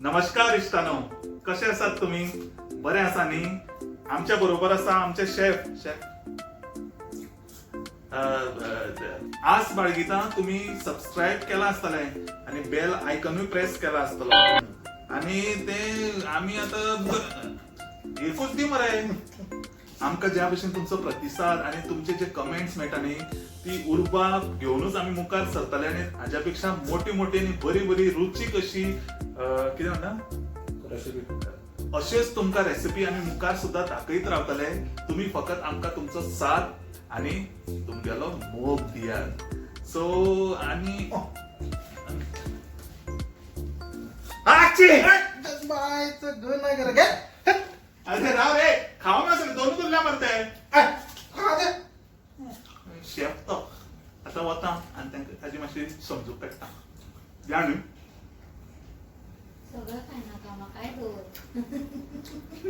नमस्कार इश्टानो, कशे आसात तुम्ही? बरे आसा न्ही? आमच्या बरोबर आसा आमचे शेफ. शेफ, आस बाळगिता तुम्ही सबस्क्रायब केला आसतलें आनी बेल आयकनूय प्रेस केला आसतलो. आनी ते आमी आतां एकूच दी मरे. आमकां ज्या भशेन तुमचो प्रतिसाद आनी तुमचे जे कमेंट्स मेळटा न्ही, ती उर्बा घेवनूच आमी मुखार सरतले आनी हाज्या पेक्षा मोठी मोठी आनी बरी बरी रुचीक अशी कितें म्हणटा, रेसिपी. अशेच तुमकां रेसिपी आमी मुखार सुद्दां दाखयत रावतले. तुमी फकत आमकां तुमचो साथ आनी तुमगेलो मोग दियात. सो आनी आची! बायचं नाही करा घे. अरे राव रे, खाऊ ना सगळे. दोनूच उरल्या मरते. शेफ तो आतां वता आनी तांकां ताजी मातशी समजूत काडटा. या न्ही. सगळं खायना, कामां काय दवर.